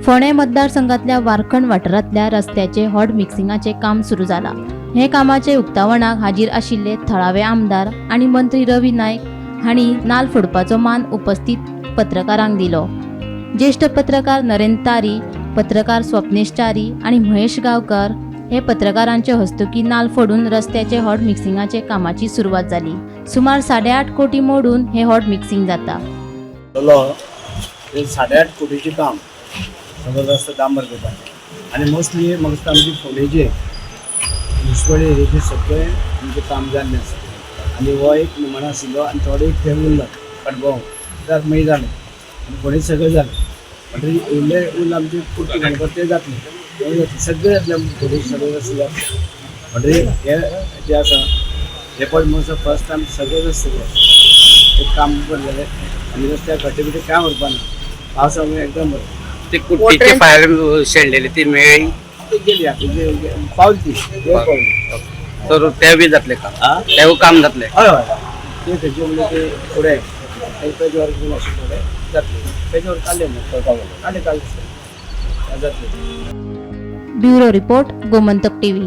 फोंडें मतदारसंघातल्या वारखंड वाठारांतल्या रस्त्याचे हॉट मिक्सिंगाचें काम सुरू जाला. हे कामाचे उक्तावणाक हाजीर आशिल्ले थळावे आमदार आनी मंत्री रवी नायक हांणी नाल फोडपाचो मान उपस्थित पत्रकारांक दिलो. ज्येष्ठ पत्रकार नरेंद्र तारी, पत्रकार स्वप्नेश च्यारी आनी महेश गांवकर हे पत्रकारांचे हस्तुकी नाल फोडून रस्त्याचे हॉट मिक्सिंगाचे कामाची सुरवात जाली. सुमार 8.5 कोटी मोडून हे हॉट मिक्सिंग जाता. हे 8.5 कोटीचें काम सगळो रस्तो डांबर करपाचें आनी मोस्टली म्हाका दिसता आमची फोंडेचे मुसवडे हे जे सगळें आमचें काम जाल्लें आसा आनी हो एक निमाणो आशिल्लो आनी थोडे एक थंय उरला कडबोव जात मागीर जालें आनी फोंडे सगळें जालें म्हणटकीर उरले उरला आमचे कुर्ती घालपाक तें जातलें, तें जातलें, सगळें जातलें, फोंडे सगळें रस्ते जातले. म्हणटकीर हे जें आसा हे पण मोस्ट फर्स्ट टायम सगळे रस्ते ते काम बरें जालें आनी रस्त्यार खड्डे बिड्डे कांय उरपा ना. पावसा एकदम बरें. ते कुट्टीची फायल शेणलेली ती मेळ्ळी? ती गेली आतां, पावली ती, देव पावली. तर ते बी जातले काम? आं? तेवूय काम जातले? हय हय, ते खंयचे म्हणजे ते फुडें पेज वर्क बीन अशें थोडें जातलें. पेज वर्क काडलें न्हू, काडलें काडलें जातलें. Bureau report, Gomantak TV.